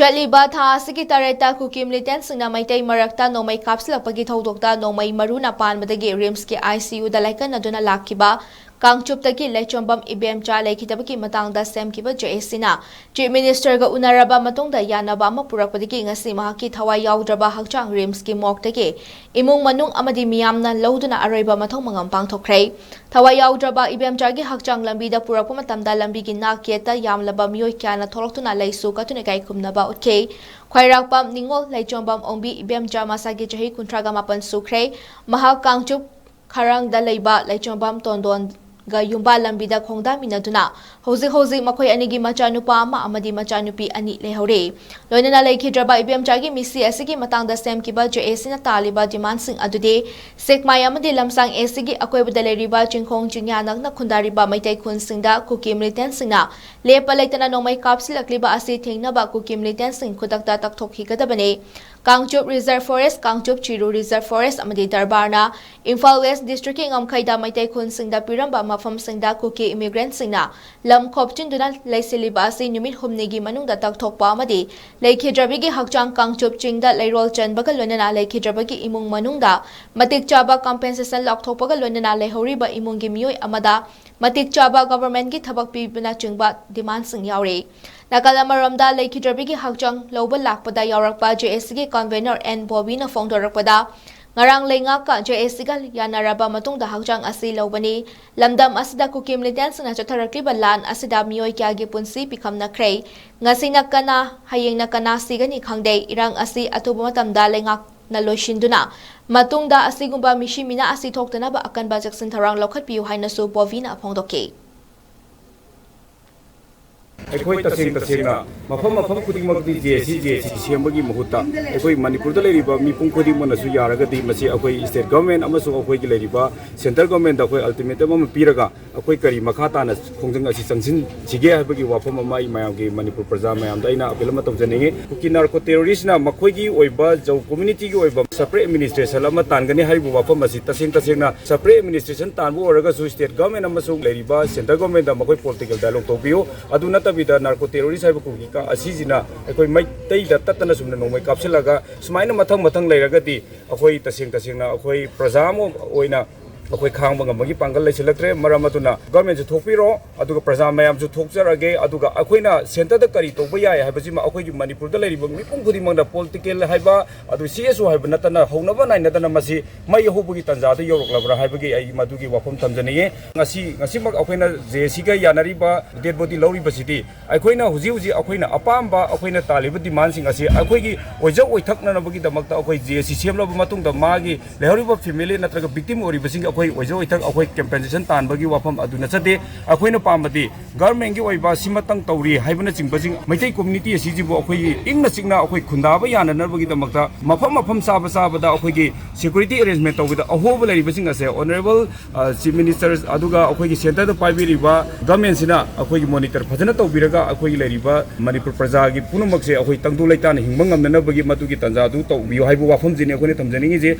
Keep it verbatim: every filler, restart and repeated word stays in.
ꯆꯠꯂꯤꯕ ꯊꯥ ꯑꯁꯤꯒꯤ ꯇꯔꯦꯠꯇ ꯀꯨꯀꯤ ꯃꯤꯂꯤꯇꯦꯟꯁꯤꯡꯅ ꯃꯩꯇꯩ ꯃꯔꯛꯇ ꯅꯣꯡꯃꯩ ꯀꯥꯞꯁꯤꯜꯂꯛꯄꯒꯤ ꯊꯧꯗꯣꯛꯇ ꯅꯣꯡꯃꯩ ꯃꯔꯨꯅ ꯄꯥꯟꯕꯗꯒꯤ ꯔꯤꯝꯁꯀꯤ ꯑꯥꯏ ꯁꯤ ꯌꯨꯗ ꯂꯥꯏꯀꯠꯅꯗꯨꯅ ꯂꯥꯛꯈꯤꯕ ꯀꯥꯡꯆꯨꯞꯇꯒꯤ ꯂꯩꯆꯣꯝꯕꯝ ꯏꯕꯦꯝꯆꯥ ꯂꯩꯈꯤꯗꯕꯒꯤ ꯃꯇꯥꯡꯗ ꯁꯦꯝꯈꯤꯕ ꯖꯦ ꯑꯦ ꯁꯤꯅ ꯆꯤꯐ ꯃꯤꯅꯤꯁꯇꯔꯒ ꯎꯅꯔꯕ ꯃꯇꯨꯡꯗ ꯌꯥꯅꯕ ꯑꯃ ꯄꯨꯔꯛꯄꯗꯒꯤ ꯉꯁꯤ ꯃꯍꯥꯛꯀꯤ ꯊꯋꯥꯏ ꯌꯥꯎꯗ꯭ꯔꯕ ꯍꯛꯆꯥꯡ ꯔꯤꯝꯁꯀꯤ ꯃꯣꯔꯒꯇꯒꯤ ꯏꯃꯨꯡ ꯃꯅꯨꯡ ꯑꯃꯗꯤ ꯃꯤꯌꯥꯝꯅ ꯂꯧꯗꯨꯅ ꯑꯔꯣꯏꯕ ꯃꯊꯧ ꯃꯉꯝ ꯄꯥꯡꯊꯣꯛꯈ꯭ꯔꯦ꯫ ꯊꯋꯥꯏ ꯌꯥꯎꯗ꯭ꯔꯕ ꯏꯕꯦꯝꯆꯥꯒꯤ ꯍꯛꯆꯥꯡ ꯂꯝꯕꯤꯗ ꯄꯨꯔꯛꯄ ꯃꯇꯝꯗ ꯂꯝꯕꯤꯒꯤ ꯅꯥꯛ ꯌꯦꯠꯇ ꯌꯥꯝꯂꯕ ꯃꯤꯑꯣꯏ ꯀꯌꯥꯅ ꯊꯣꯛꯂꯛꯇꯨꯅ ꯂꯩꯁꯨ ꯀꯠꯇꯨꯅ ꯏꯀꯥꯏ ꯈꯨꯝꯅꯕ ꯎꯠꯈꯤ꯫ ꯈ꯭ꯋꯥꯏꯔꯥꯛꯄꯝ ꯅꯤꯉꯣꯜ ꯂꯩꯆꯣꯝꯕꯝ ꯑꯣꯡꯕꯤ ꯏꯕꯦꯝꯆꯥ ꯃꯁꯥꯒꯤ ꯆꯍꯤ ꯀꯨꯟꯊ꯭ꯔꯥꯒ ꯃꯥꯄꯟ ꯁꯨꯈ꯭ꯔꯦ꯫ ꯃꯍꯥꯛ ꯀꯥꯡꯆꯨꯞ ꯈꯔꯪꯗ ꯂꯩꯕ ꯂꯩꯆꯣꯝꯕꯝ ꯇꯣꯟꯗꯣꯟꯒ ꯌꯨꯝꯕꯥꯜ ꯂꯝꯕꯤꯗ ꯈꯣꯡꯗꯥꯃꯤꯟꯅꯗꯨꯅ ꯍꯧꯖꯤꯛ ꯍꯧꯖꯤꯛ ꯃꯈꯣꯏ ꯑꯅꯤꯒꯤ ꯃꯆꯥꯅꯨꯄꯥ ꯑꯃ ꯑꯃꯗꯤ ꯃꯆꯥꯅꯨꯄꯤ ꯑꯅꯤ ꯂꯩꯍꯧꯔꯤ꯫ ꯂꯣꯏꯅꯅ ꯂꯩꯈꯤꯗ꯭ꯔꯕ ꯏꯕꯦꯝꯆꯥꯒꯤ ꯃꯤꯁꯤ ꯑꯁꯤꯒꯤ ꯃꯇꯥꯡꯗ ꯁꯦꯝꯈꯤꯕ ꯖꯦ ꯑꯦ ꯁꯤꯅ ꯇꯥꯜꯂꯤꯕ ꯗꯤꯃꯥꯟꯁꯤꯡ ꯑꯗꯨꯗꯤ ꯁꯦꯛꯃꯥꯏ ꯑꯃꯗꯤ ꯂꯝꯁꯥꯡ ꯑꯦ ꯁꯤꯒꯤ ꯑꯀꯣꯏꯕꯗ ꯂꯩꯔꯤꯕ ꯆꯤꯡꯈꯣꯡ ꯆꯤꯡꯌꯥ ꯅꯛꯅ ꯈꯨꯟꯗꯥꯔꯤꯕ ꯃꯩꯇꯩ ꯈꯨꯟꯁꯤꯡꯗ ꯀꯨꯀꯤ ꯃꯤꯂꯤꯇꯦꯟꯁꯤꯡꯅ ꯂꯦꯞꯄ ꯂꯩꯇꯅ ꯅꯣꯡꯃꯩ ꯀꯥꯞꯁꯤꯜꯂꯛꯂꯤꯕ ꯑꯁꯤ ꯊꯤꯡꯅꯕ ꯀꯨꯀꯤ ꯃꯤꯂꯤꯇꯦꯟꯁꯤꯡ ꯈꯨꯗꯛꯇ ꯇꯛꯊꯣꯛꯈꯤꯒꯗꯕꯅꯤ꯫ ꯀꯥꯡꯆꯨꯞ ꯔꯤꯖꯔꯚ ꯐꯣꯔꯦꯁ, ꯀꯥꯡꯆꯨꯞ ꯆꯤꯔꯨ ꯔꯤꯖꯔꯚ ꯐꯣꯔꯦꯁ ꯑꯃꯗꯤ ꯗꯔꯕꯥꯔꯅ ꯏꯝꯐꯥꯜ ꯋꯦꯁ ꯗꯤꯁꯇ꯭ꯔꯤꯛꯀꯤ ꯉꯝꯈꯩꯗ ꯃꯩꯇꯩ ꯈꯨꯟꯁꯤꯡꯗ ꯄꯤꯔꯝꯕ ꯃꯐꯝꯁꯤꯡꯗ ꯀꯨꯀꯤ ꯏꯃꯤꯒ꯭ꯔꯦꯟꯠꯁꯤꯡꯅ ꯂꯝ ꯈꯣꯞꯆꯤꯟꯗꯨꯅ ꯂꯩꯁꯤꯜꯂꯤꯕ ꯑꯁꯤ ꯅꯨꯃꯤꯠ ꯍꯨꯝꯅꯤꯒꯤ ꯃꯅꯨꯡꯗ ꯇꯛꯊꯣꯛꯄ ꯑꯃꯗꯤ ꯂꯩꯈꯤꯗ꯭ꯔꯕꯤꯒꯤ ꯍꯛꯆꯥꯡ ꯀꯥꯡꯆꯨꯞ ꯆꯤꯡꯗ ꯂꯩꯔꯣꯜ ꯆꯟꯕꯒ ꯂꯣꯏꯅꯅ ꯂꯩꯈꯤꯗ꯭ꯔꯕꯒꯤ ꯏꯃꯨꯡ ꯃꯅꯨꯡꯗ ꯃꯇꯤꯛ ꯆꯥꯕ ꯀꯝꯄꯦꯟꯁꯦꯁꯟ ꯂꯥꯎꯊꯣꯛꯄꯒ ꯂꯣꯏꯅꯅ ꯂꯩꯍꯧꯔꯤꯕ ꯏꯃꯨꯡꯒꯤ ꯃꯤꯑꯣꯏ ꯑꯃꯗ ꯃꯇꯤꯛ ꯆꯥꯕ ꯒꯚꯔꯟꯃꯦꯟꯠꯀꯤ ꯊꯕꯛ ꯄꯤꯕꯅꯆꯤꯡꯕ ꯗꯤꯃꯥꯟꯁꯤꯡ ꯌꯥꯎꯔꯤ꯫ ꯅꯥꯀꯜ ꯑꯃꯔꯣꯝꯗ ꯂꯩꯈꯤꯗ꯭ꯔꯕꯤꯒꯤ ꯍꯛꯆꯥꯡ ꯂꯧꯕ ꯂꯥꯛꯄꯗ ꯌꯥꯎꯔꯛꯄ ꯖꯦ ꯑꯦ ꯁꯤꯒꯤ ꯀꯟꯚꯦꯅꯔ ꯑꯦꯟ ꯕꯣꯕꯤꯅ ꯐꯣꯡꯗꯣꯔꯛꯄꯗ, ꯉꯔꯥꯡ ꯂꯩꯉꯥꯛꯀ ꯖꯦ ꯑꯦ ꯁꯤꯒ ꯌꯥꯅꯔꯕ ꯃꯇꯨꯡꯗ ꯍꯛꯆꯥꯡ ꯑꯁꯤ ꯂꯧꯕꯅꯤ꯫ ꯂꯝꯗꯝ ꯑꯁꯤꯗ ꯀꯨꯀꯤ ꯃꯤꯂꯤꯇꯦꯟꯁꯤꯡꯅ ꯆꯠꯊꯔꯛꯂꯤꯕ ꯂꯥꯟ ꯑꯁꯤꯗ ꯃꯤꯑꯣꯏ ꯀꯌꯥꯒꯤ ꯄꯨꯟꯁꯤ ꯄꯤꯈꯝꯅꯈ꯭ꯔꯦ꯫ ꯉꯁꯤꯅ ꯀꯅꯥ, ꯍꯌꯦꯡꯅ ꯀꯅꯥ ꯁꯤꯒꯅꯤ ꯈꯪꯗꯦ꯫ ꯏꯔꯥꯡ ꯑꯁꯤ ꯑꯊꯨꯕ ꯃꯇꯝꯗ ꯂꯩꯉꯥꯛꯅ ꯂꯣꯏꯁꯤꯟꯗꯨꯅ ꯃꯇꯨꯡꯗ ꯑꯁꯤꯒꯨꯝꯕ ꯃꯤꯁꯤ ꯃꯤꯅꯥ ꯑꯁꯤ ꯊꯣꯛꯇꯅꯕ ꯑꯀꯟꯕ ꯆꯦꯛꯁꯤꯟ ꯊꯧꯔꯥꯡ ꯂꯧꯈꯠꯄꯤꯌꯨ ꯍꯥꯏꯅꯁꯨ ꯕꯣꯕꯤꯅ ꯐꯣꯡꯗꯣꯛꯈꯤ꯫ ꯑꯩꯈꯣꯏ ꯇꯁꯦꯡ ꯇꯁꯦꯡꯅ ꯃꯐꯝ ꯃꯐꯝ ꯈꯨꯗꯤꯡꯃꯛꯇꯤ ꯖꯦ ꯑꯦ ꯁꯤ ꯖꯦ ꯑꯦ ꯁꯤ ꯁꯦꯝꯕꯒꯤ ꯃꯍꯨꯠꯇ ꯑꯩꯈꯣꯏ ꯃꯅꯤꯄꯨꯔꯗ ꯂꯩꯔꯤꯕ ꯃꯤꯄꯨꯝ ꯈꯨꯗꯤꯡꯃꯛꯅꯁꯨ ꯌꯥꯔꯒꯗꯤ ꯃꯁꯤ ꯑꯩꯈꯣꯏ ꯁ꯭ꯇꯦꯠ ꯒꯚꯔꯟꯃꯦꯟꯠ ꯑꯃꯁꯨꯡ ꯑꯩꯈꯣꯏꯒꯤ ꯂꯩꯔꯤꯕ ꯁꯦꯟꯇ꯭ꯔꯦꯜ ꯒꯚꯔꯟꯃꯦꯟꯠꯇ ꯑꯩꯈꯣꯏ ꯑꯜꯇꯤꯃꯦꯇꯝ ꯑꯃ ꯄꯤꯔꯒ ꯑꯩꯈꯣꯏ ꯀꯔꯤ ꯃꯈꯥ ꯇꯥꯅ ꯈꯣꯡꯖꯪ ꯑꯁꯤ ꯆꯪꯁꯤꯟꯁꯤꯒꯦ ꯍꯥꯏꯕꯒꯤ ꯋꯥꯐꯝ ꯑꯃ ꯑꯩ ꯃꯌꯥꯝꯒꯤ, ꯃꯅꯤꯄꯨꯔ ꯄ꯭ꯔꯖꯥ ꯃꯌꯥꯝꯗ ꯑꯩꯅ ꯑꯄꯤꯜ ꯑꯃ ꯇꯧꯖꯅꯤꯡꯉꯤ꯫ ꯀꯨꯀꯤ ꯅꯥꯔꯀꯣ ꯇꯦꯔꯣꯔꯤꯁꯅ ꯃꯈꯣꯏꯒꯤ ꯑꯣꯏꯕ ꯖꯧ ꯀꯝꯃ꯭ꯌꯨꯅꯤꯇꯤꯒꯤ ꯑꯣꯏꯕ separate administration ꯑꯃ ꯇꯥꯟꯒꯅꯤ ꯍꯥꯏꯔꯤꯕ ꯋꯥꯐꯝ ꯑꯁꯤ ꯇꯁꯦꯡ ꯇꯁꯦꯡꯅ separate administration ꯇꯥꯟꯕ ꯑꯣꯏꯔꯒꯁꯨ state government ꯑꯃꯁꯨꯡ ꯂꯩꯔꯤꯕ centre governmentꯗ ꯃꯈꯣꯏ political dialogue ꯇꯧꯕꯤꯌꯨ꯫ ꯑꯗꯨ ꯅꯠꯇꯕꯤꯗ narco terrorist ꯍꯥꯏꯕ ꯀꯨꯀꯤ ꯀꯥꯡ ꯑꯁꯤꯁꯤꯅ ꯑꯩꯈꯣꯏ ꯃꯩꯇꯩꯗ ꯇꯠꯇꯅ ꯁꯨꯝꯅ ꯅꯣꯡꯃꯩ ꯀꯥꯞꯁꯤꯜꯂꯒ ꯁꯨꯃꯥꯏꯅ ꯃꯊꯪ ꯃꯊꯪ ꯂꯩꯔꯒꯗꯤ ꯑꯩꯈꯣꯏ ꯇꯁꯦꯡ ꯇꯁꯦꯡꯅ ꯑꯩꯈꯣꯏ ꯄ꯭ꯔꯖꯥ ꯑꯃ ꯑꯣꯏꯅ ꯑꯩꯈꯣꯏ ꯈꯥꯡꯕ ꯉꯝꯕꯒꯤ ꯄꯥꯡꯒꯜ ꯂꯩꯁꯤꯜꯂꯛꯇ꯭ꯔꯦ꯫ ꯃꯔꯝ ꯑꯗꯨꯅ governmentꯁꯨ ꯊꯣꯛꯄꯤꯔꯣ, ꯑꯗꯨꯒ ꯄ꯭ꯔꯖꯥ ꯃꯌꯥꯝꯁꯨ ꯊꯣꯛꯆꯔꯒꯦ, ꯑꯗꯨꯒ ꯑꯩꯈꯣꯏꯅ centreꯗ ꯀꯔꯤ ꯇꯧꯕ ꯌꯥꯏ ꯍꯥꯏꯕꯁꯤꯃ ꯑꯩꯈꯣꯏꯒꯤ ꯃꯅꯤꯄꯨꯔꯗ ꯂꯩꯔꯤꯕ ꯃꯤꯄꯨꯝ ꯈꯨꯗꯤꯡꯃꯛꯅ political ꯍꯥꯏꯕ, ꯑꯗꯨ C S O ꯍꯥꯏꯕ ꯅꯠꯇꯅ ꯍꯧꯅꯕ ꯅꯥꯏꯅꯗꯅ ꯃꯁꯤ ꯃꯩ ꯍꯧꯕꯒꯤ ꯇꯥꯟꯖꯥꯗ ꯌꯧꯔꯛꯂꯕ꯭ꯔꯥ ꯍꯥꯏꯕꯒꯤ ꯑꯩ ꯃꯗꯨꯒꯤ ꯋꯥꯐꯝ ꯊꯝꯖꯅꯤꯡꯉꯤ꯫ ꯉꯁꯤ, ꯉꯁꯤꯃꯛ ꯑꯩꯈꯣꯏꯅ J A Cꯒ ꯌꯥꯅꯔꯤꯕ dead body ꯂꯧꯔꯤꯕꯁꯤꯗꯤ ꯑꯩꯈꯣꯏꯅ ꯍꯧꯖꯤꯛ ꯍꯧꯖꯤꯛ ꯑꯩꯈꯣꯏꯅ ꯑꯄꯥꯝꯕ ꯑꯩꯈꯣꯏꯅ ꯇꯥꯜꯂꯤꯕ demandꯁꯤꯡ ꯑꯁꯤ ꯑꯩꯈꯣꯏꯒꯤ ꯑꯣꯏꯖ ꯑꯣꯏꯊꯛꯅꯅꯕꯒꯤꯗꯃꯛꯇ ꯑꯩꯈꯣꯏ J A C ꯁꯦꯝꯂꯕ ꯃꯇꯨꯡꯗ ꯃꯥꯒꯤ ꯂꯩꯍꯧꯔꯤꯕ family ꯅꯠꯇ꯭ꯔꯒ victim ꯑꯣꯏꯔꯤꯕꯁꯤꯡꯒꯤ ꯑꯩꯈꯣꯏ ꯑꯣꯏꯖ ꯑꯣꯏꯊꯛ ꯑꯩꯈꯣꯏ compensation ꯇꯥꯟꯕꯒꯤ ꯋꯥꯐꯝ ꯑꯗꯨ ꯅꯠꯆꯗꯦ꯫ ꯑꯩꯈꯣꯏꯅ ꯄꯥꯝꯕꯗꯤ governmentꯀꯤ ꯑꯣꯏꯕ ꯁꯤꯃꯇꯪ ꯇꯧꯔꯤ ꯍꯥꯏꯕꯅꯆꯤꯡꯕꯁꯤꯡ, ꯃꯩꯇꯩ community ꯑꯁꯤꯁꯤꯕꯨ ꯑꯩꯈꯣꯏꯒꯤ ꯏꯪꯅ ꯆꯤꯛꯅ ꯑꯩꯈꯣꯏ ꯈꯨꯟꯗꯥꯕ ꯌꯥꯅꯅꯕꯒꯤꯗꯃꯛꯇ ꯃꯐꯝ ꯃꯐꯝ ꯆꯥꯕ ꯆꯥꯕꯗ ꯑꯩꯈꯣꯏꯒꯤ security arrangement ꯇꯧꯕꯗ ꯑꯍꯣꯕ ꯂꯩꯔꯤꯕꯁꯤꯡ ꯑꯁꯦ honourable ꯑ, Chief Minister ꯑꯗꯨꯒ ꯑꯩꯈꯣꯏꯒꯤ centreꯗ ꯄꯥꯏꯕꯤꯔꯤꯕ governmentꯁꯤꯅ ꯑꯩꯈꯣꯏꯒꯤ monitor ꯐꯖꯅ ꯇꯧꯕꯤꯔꯒ ꯑꯩꯈꯣꯏꯒꯤ ꯂꯩꯔꯤꯕ ꯃꯅꯤꯄꯨꯔ ꯄ꯭ꯔꯖꯥꯒꯤ ꯄꯨꯝꯅꯃꯛꯁꯦ ꯑꯩꯈꯣꯏ ꯇꯪꯗꯨ ꯂꯩꯇꯥꯅ ꯍꯤꯡꯕ ꯉꯝꯅꯅꯕꯒꯤ ꯃꯗꯨꯒꯤ ꯇꯥꯟꯖꯥꯗꯨ ꯇꯧꯕꯤꯌꯨ ꯍꯥꯏꯕ ꯋꯥꯐꯝꯁꯤꯅꯤ ꯑꯩꯈꯣꯏꯅ ꯊꯝꯖꯅꯤꯡꯉꯤꯁꯦ꯫